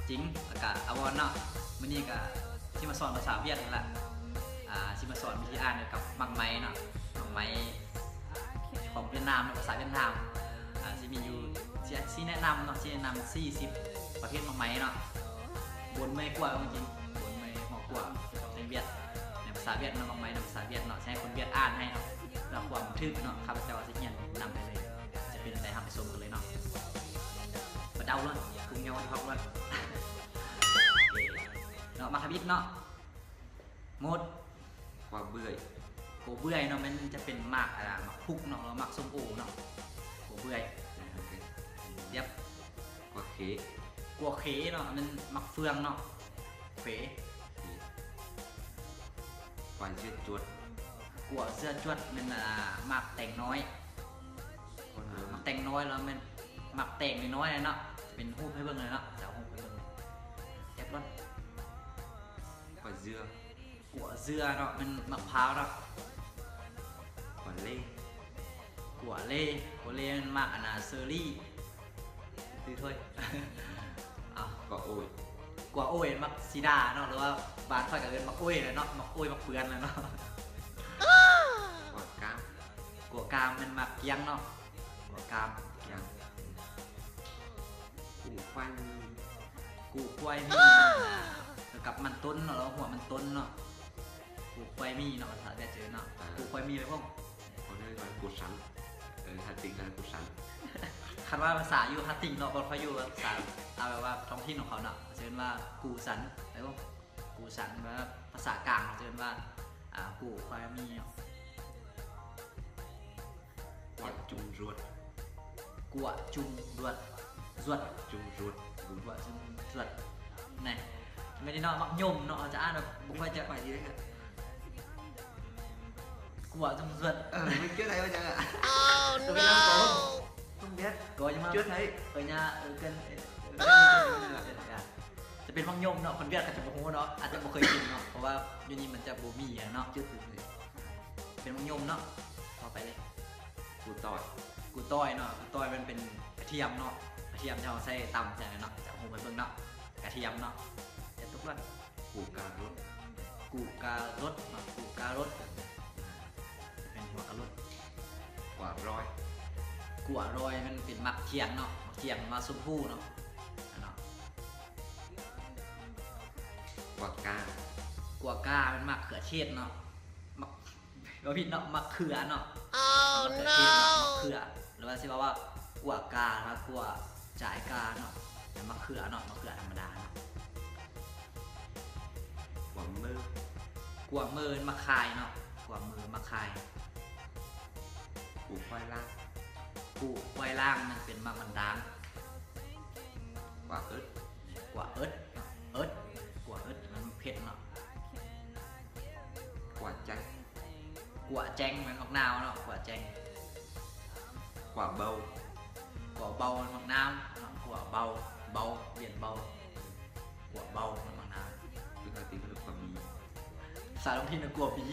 ຈິງ ແລ້ວກະອາວອນເນາະ. ມື້ນີ້ກະຊິມາສອນພາສາຫວຽດຫັ້ນລະ ອ່າ ຊິມາສອນວິທີອ່ານກ່ຽວກັບໝາກໄມ້ເນາະ ໝາກໄມ້ຂອງຫວຽດນາມເນາະ ພາສາຫວຽດນາມ ອ່າ ຊິມີຢູ່ ຊິ ຊິແນະນຳເນາະ ຊິແນະນຳສີ່ສິບປະເພດໝາກໄມ້ເນາະ. ບົນໄມ້ກວາງ ຈິງ ບົນໄມ້ຫົວກວາງ ເປັນຫວຽດ ໃນພາສາຫວຽດເນາະ ໝາກໄມ້ໃນພາສາຫວຽດເນາະ ຊິໃຫ້ຄົນຫວຽດອ່ານໃຫ້ເນາະ ເພື່ອຄວາມຖືກເນາະ. ຂ້າພະເຈົ້າຊິຮຽນນຳໄປເລີຍ ຈະເປັນແນວໃດ ເຮົາໄປຊົມກັນເລີຍເນາະ. ມາເດົາເນາະ ກຸງຍອງ ທີ່ພັກກ່ອນ ໂອເຄເນາະ. ມາທຳອິດເນາະ ໝົດ ກວາເບື່ອຍ ກວາເບື່ອຍເນາະ ມັນຈະເປັນໝາກ ອ່າ ໝາກພຸກເນາະ ຫຼືໝາກສົ້ມໂອເນາະ ກວາເບື່ອຍ ໂອເຄ ດຽບ ກວາເຄ ກວາເຄເນາະ ມັນໝາກເຟືອງເນາະ ເຄ ກວາເຊືອດຈວດ ກວາເຊືອດຈວດ ແມ່ນ ອ່າ ໝາກແຕງນ້ອຍ ໝາກແຕງນ້ອຍ ແລ້ວແມ່ນໝາກແຕງນ້ອຍໆເນາະ ຈະເປັນຮູບໃຫ້ເບິ່ງເລີຍເນາະ ຈະເອົາຮູບໃຫ້ເບິ່ງ ແອບລອນ ກວາເຊືອ ກວາເຊືອເນາະ ແມ່ນໝາກພ້າວເນາະ ກວາເລ່ ກວາເລ່ ກວາເລ່ ແມ່ນໝາກອັນນ່າ ເຊີຣີ ຖືຖ້ວຍ ເອົາ ກວາໂອ້ຍ ກວາໂອ້ຍ ໝາກສີດາເນາະ ຫຼືວ່າບ້ານຂ້ອຍກະເອີ້ນໝາກໂອ້ຍແຫຼະເນາະ ໝາກໂອ້ຍ ໝາກເປືອນແຫຼະເນາະ ກວາກ້າມ ກວາກ້າມ ແມ່ນໝາກກ້ຽງເນາະ ກວາກ້າມ ກ້ຽງ ກູ່ຄວາຍມີ ກູ່ຄວາຍມີ ແລ້ວກັບມັນຕົ້ນເນາະ ແລ້ວຫົວມັນຕົ້ນເນາະ ກູ່ຄວາຍມີເນາະ ພາສາຫວຽດເອີ້ນເນາະ ອ່າ ກູ່ຄວາຍມີໄປພ້ອມ ເຂົາເອີ້ນວ່າກູ່ສັນ ເອີ ທາດຕິງເອີ້ນກູ່ສັນ ຄັນວ່າພາສາຢູ່ທາດຕິງເນາະ ບໍ່ຄ່ອຍຢູ່ພາສາ ເອົາແບບວ່າທ້ອງຖິ່ນຂອງເຂົາເນາະ ເຂົາຈະເອີ້ນວ່າກູ່ສັນ ໄປພ້ອມ ກູ່ສັນ ແບບພາສາກາງເຂົາຈະເອີ້ນວ່າ ອ່າ ກູ່ຄວາຍມີເນາະ. ກວາຈຸງຈວດ ກວາຈຸງຈວດ ຈວດ ກວາຈຸງຈວດ ກວາຈຸງຈວດ ແນ່ ແມ່ນເນາະ ໝາກຍົມເນາະ ເຮົາຈະອ່ານແບບບໍ່ຄ່ອຍຈະ ໄປດີເດີ ກວາຈຸງຈວດ ເອີ ມັນເກີດໄດ້ວ່າຈັ່ງ ໂອ້ໂນ ຕ້ອງແບບ ກວາຍັງມາ ຈວດໄທ ເອີ ຍາ ເອີ ເກີນ ເອີ ຈະເປັນໝາກຍົມເນາະ ຄົນຫວຽດເຂົາຈະບໍ່ຮູ້ເນາະ ອາດຈະບໍ່ເຄີຍກິນເນາະ ເພາະວ່າຢູ່ນີ້ມັນຈະບໍ່ມີເນາະ ຈະເປັນໝາກຍົມເນາະ. ຕໍ່ໄປເລີຍ ກູ່ຕ້ອຍ ກູ່ຕ້ອຍເນາະ ກູ່ຕ້ອຍມັນເປັນກະທຽມເນາະ ກະທຽມທີ່ເຮົາໃສ່ຕຳໃສ່ເນາະ ຈະເອົາຮູບໃຫ້ເບິ່ງເນາະ ກະທຽມເນາະ ເຮັດທຸກວັນ ກູ່ກາລົດ ກູ່ກາລົດເນາະ ກູ່ກາລົດ ເປັນຫົວກາລົດ ກວາດລອຍ ກວາດລອຍມັນເປັນໝາກທຽງເນາະ ໝາກທຽງ ໝາກຊົມພູເນາະ ເນາະ ກວາກ້າ ກວາກ້າແມ່ນໝາກເຂືອເທດເນາະ ໝາກ ບໍ່ຜິດເນາະ ໝາກເຂືອເນາະ ໝາກເຂືອເທດເນາະ ໝາກເຂືອ ຫຼືວ່າຊິເວົ້າວ່າ ກວາກ້າ ຫຼືວ່າ ກວາຈາຍກ້າເນາະ ແມ່ນໝາກເຂືອເນາະ ໝາກເຂືອທຳມະດາເນາະ. ກວາເມີ ກວາເມີ ໝາກຂ່າຍເນາະ ກວາເມີ ໝາກຂ່າຍ ກູ່ຄວາຍລ່າງ ກູ່ຄວາຍລ່າງ ມັນເປັນໝາກມັນດາງ ກວາເອິດ ກວາເອິດ ເອິດ ກວາເອິດ ມັນເຜັດເນາະ ກວາແຈງ ກວາແຈງ ແມ່ນໝາກນາວເນາະ ກວາແຈງ ກວາເບົາ ກວາເບົາ ແມ່ນໝາກນາວເນາະ ກວາເບົາ ເບົາ ວຽນເບົາ ກວາເບົາ ແມ່ນໝາກນາວ ຄືເຮົາຕິເອີ້ນກວາບີ ພາສາທ້ອງຖິ່ນກວາບີ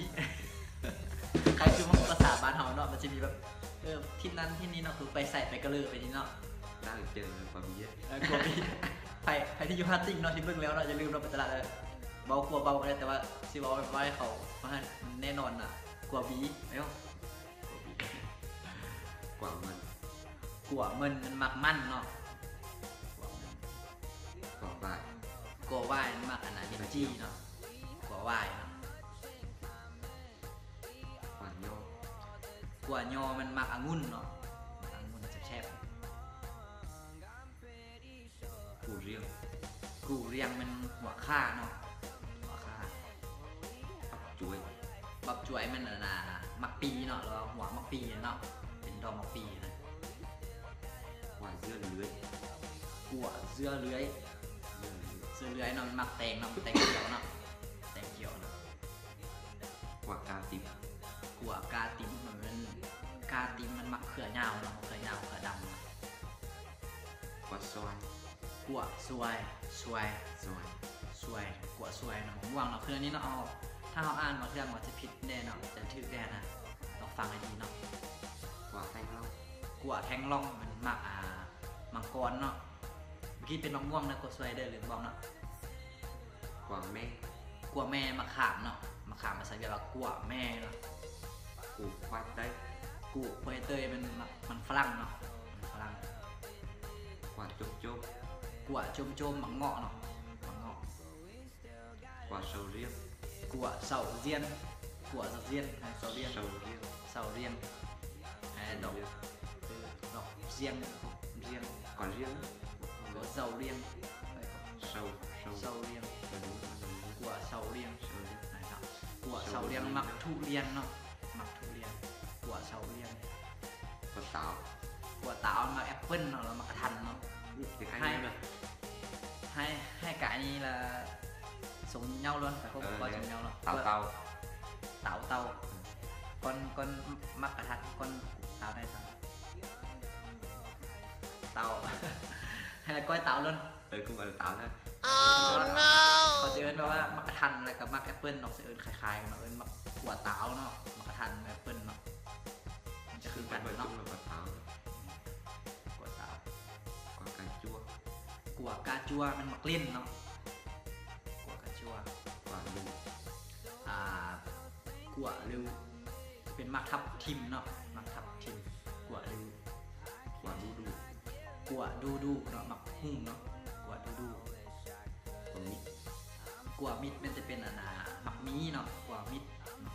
ຄ້າຍຄືພາສາບ້ານເຮົາເນາະ ມັນຈະມີແບບ ເອີ ຖິ່ນນັ້ນຖິ່ນນີ້ເນາະ ຄືໄປໃສໄປກະເລີໄປນີ້ເນາະ ລາວເຈີກວາບີ ເອີ ກວາບີ ໃຜ ໃຜທີ່ຢູ່ພາດຕິງເນາະ ທີ່ເບິ່ງແລ້ວເນາະ ຢ່າລືມເນາະ ໄປຕະຫຼາດ ເອີ ເວົ້າກວາເບົາກໍໄດ້ ແຕ່ວ່າຊິເວົ້າແບບວ່າໃຫ້ເຂົາ ວ່າໃຫ້ມັນແນ່ນອນນະ ກວາບີ ເນາະ ກວາເມີນ ກວາເມີນ ມັນໝາກມັນເນາະ ກວາເມີນ ກວາຫວ້າຍ ກວາຫວ້າຍ ມັນໝາກອັນນັ້ນ ລິນຈີ່ເນາະ ກວາຫວ້າຍເນາະ ກວາຍໍ້ ກວາຍໍ້ ມັນໝາກອະງຸ່ນເນາະ ໝາກອະງຸ່ນແຊບໆ. ກູ່ລຽງ ກູ່ລຽງ ແມ່ນຫົວຂ່າເນາະ ຫົວຂ່າ ບັກຈວຍ ບັກຈວຍ ແມ່ນອັນນ່າ ໝາກປີເນາະ ຫຼືວ່າຫົວໝາກປີເນາະ ເປັນດອກໝາກປີນະ ກວາເສື້ອເລືອຍ ກວາເສື້ອເລືອຍ ເສື້ອເລືອຍ ເສື້ອເລືອຍເນາະ ມັນໝາກແຕງເນາະ ແຕງຂຽວເນາະ ແຕງຂຽວເນາະ. ກວາກາຕິມ ກວາກາຕິມ ມັນ ກາຕິມ ມັນໝາກເຂືອຍາວເນາະ ເຂືອຍາວ ເຂືອດຳ. ກວາຊວາຍ ກວາຊວາຍ ຊວາຍ ຊວາຍ ຊວາຍ ກວາຊວາຍນະ ໝາກມ່ວງເນາະ ຄືອັນນີ້ເນາະ ເຮົາ ຖ້າເຮົາອ່ານບາງເທື່ອມັນຈະຜິດແດ່ເນາະ ຈະຖືກແດ່ນະ ຕ້ອງຟັງໃຫ້ດີເນາະ. ກວາແທງລ່ອງ ກວາແທງລ່ອງ ມັນໝາກ ອ່າ ມັງກອນເນາະ. ກີ້ເປັນໝາກມ່ວງນະ ກົດຊ່ວຍເດີ ລືມບອກເນາະ. ກວາແມ ກວາແມ ໝາກຂາມເນາະ. ໝາກຂາມພາສາຫວຽດວ່າກວາແມເນາະ. ກູກວາເຕີຍ ກູກວາເຕີຍ ມັນ ມັນຝຣັ່ງເນາະ ມັນຝຣັ່ງ. ກວາໂຈມໂຈມ ກວາໂຈມໂຈມ ໝາກເງາະເນາະ ໝາກເງາະ. ກວາເຊົາລຽງ ກວາເຊົາລຽງ ກວາເຊົາລຽງ ເຊົາລຽງ ເຊົາລຽງ ເຊົາລຽງ ເອີ ດອກ ດອກລຽງ ລຽງ ກວາລຽງ ກວາເຊົາລຽງ ເຊົາ ເຊົາ ເຊົາລຽງ ກວາເຊົາລຽງ ເຊົາລຽງ ກວາເຊົາລຽງ ໝາກທຸລຽນເນາະ ໝາກທຸລຽນ ກວາເຊົາລຽງ. ກວາຕາວ ກວາຕາວ ໝາກແອັບເປິ້ນເນາະ ແລ້ວໝາກກະທັນເນາະ. ໃຫ້ ໃຫ້ ໃຫ້ກາຍນີ້ລະ ຊົງເຍົາລ້ວນ ໄປພົບກັບກວາຊົງເຍົາເນາະ. ຕາວເຕົາ ຕາວເຕົາ ກ່ອນ ກ່ອນໝາກກະທັນ ກ່ອນຕາວໄດ້ຕາວ ເຕົາ ໃຫ້ລະກ້ອຍຕາວລ້ວນ. ເອີ ກູກໍຕາວນະ. ເຂົາຈະເອີ້ນແບບວ່າໝາກກະທັນ ແລ້ວກໍໝາກແອັບເປິ້ນເນາະ ຈະເອີ້ນຄ້າຍໆກັນເນາະ ເອີ້ນໝາກ ກວາຕາວເນາະ ໝາກກະທັນ ແອັບເປິ້ນເນາະ ມັນຈະຄືກັນເນາະ. ກວາຕາວ ກວາກາຈົວ ກວາກາຈົວ ແມ່ນໝາກຫຼິ້ນເນາະ ກວາກາຈົວ. ກວາລູ ອ່າ ກວາລູ ເປັນໝາກທັບທິມເນາະ ໝາກທັບທິມ ກວາລູ. ກວາດູດູ ກວາດູດູເນາະ ໝາກຫຸ່ງເນາະ ກວາດູດູ. ກວາມິດ ກວາມິດແມ່ນຈະເປັນອັນນ່າ ໝາກມີເນາະ ກວາມິດເນາະ.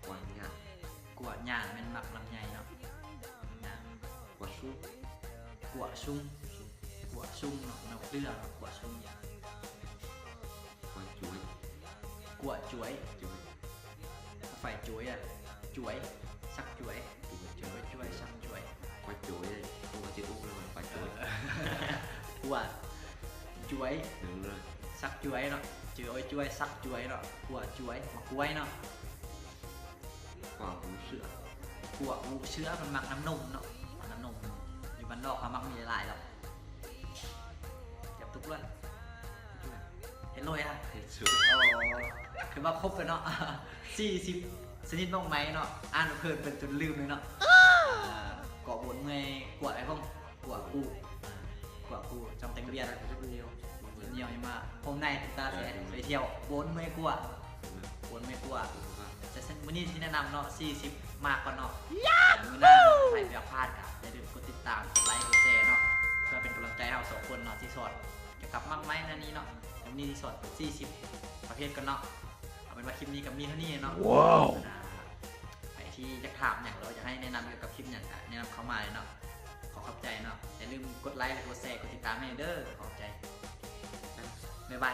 ກວາຍາດ ກວາຍາດແມ່ນໝາກລຳໄຍເນາະ ກວາຍາດ. ກວາຊຸງ ກວາຊຸງ ກວາຊຸງເນາະ ນຳເກືອເນາະ ກວາຊຸງ. ກວາຈວຍ ກວາຈວຍ ຈວຍ ໄຟຈວຍອະ ຈວຍ ສັກຈວຍ ຈວຍ ຈວຍ ສັກຈວຍ. ກວາຈວຍ ໂອ້ ກວາຈວຍ ກວາຈວຍ ສັກຈວຍເນາະ ຈວຍ ຈວຍ ສັກຈວຍເນາະ ກວາຈວຍ ໝາກກ້ວຍເນາະ. ກວາຫູເສືອ ກວາຫູເສືອ ມັນມັກນ້ຳນົມເນາະ ນ້ຳນົມ ຢູ່ບ້ານນອກເຂົາມັກມີຫຼາຍໆດອກ. ຈັບຕຸກດ້ວຍ ເຮັດໂລຍອະ ເຮັດສຸດ. ອໍ ຄືວ່າຄົບແລ້ວເນາະ ສີ່ສິບຊະນິດໝາກໄມ້ເນາະ ອ່ານເພີນໄປຈົນລືມເລີຍເນາະ. ເກາະໂບນເມື່ອຍ ກວາໄອ້ພງ ກວາກູ ກວາກູ ຈອງແຕງວຽນ ໜຽວມາ ໂຮມໄນ ຕາແສ ໄປທ່ຽວ ໂບນເມື່ອຍກວາ ໂບນເມື່ອຍກວາ. ແຕ່ມື້ນີ້ຊິແນະນຳເນາະ ສີ່ສິບ ມາກກ່ອນເນາະ ມື້ໜ້າເນາະ ໃຜບໍ່ຢາກພາດກໍຢ່າລືມກົດຕິດຕາມ ກົດໄລ ກົດແຊເນາະ ເພື່ອເປັນກຳລັງໃຈເຮົາສອງຄົນເນາະ ທີ່ສອນກ່ຽວກັບໝາກໄມ້ແນວນີ້ເນາະ. ແຕ່ມື້ນີ້ຊິສອນເປັນສີ່ສິບປະເພດກ່ອນເນາະ. ເອົາເປັນວ່າຄລິບນີ້ກໍມີເທົ່ານີ້ເນາະ. ໃຜທີ່ຢາກຖາມຫຍັງ ຫຼືວ່າຢາກໃຫ້ແນະນຳກ່ຽວກັບຄລິບຫຍັງກໍແນະນຳເຂົ້າມາເລີຍເນາະ. ຂໍຂອບໃຈເນາະ ຢ່າລືມກົດໄລ ແລະ ກົດແຊ ກົດຕິດຕາມໃຫ້ເດີ. ຂອບໃຈ ບາຍບາຍ.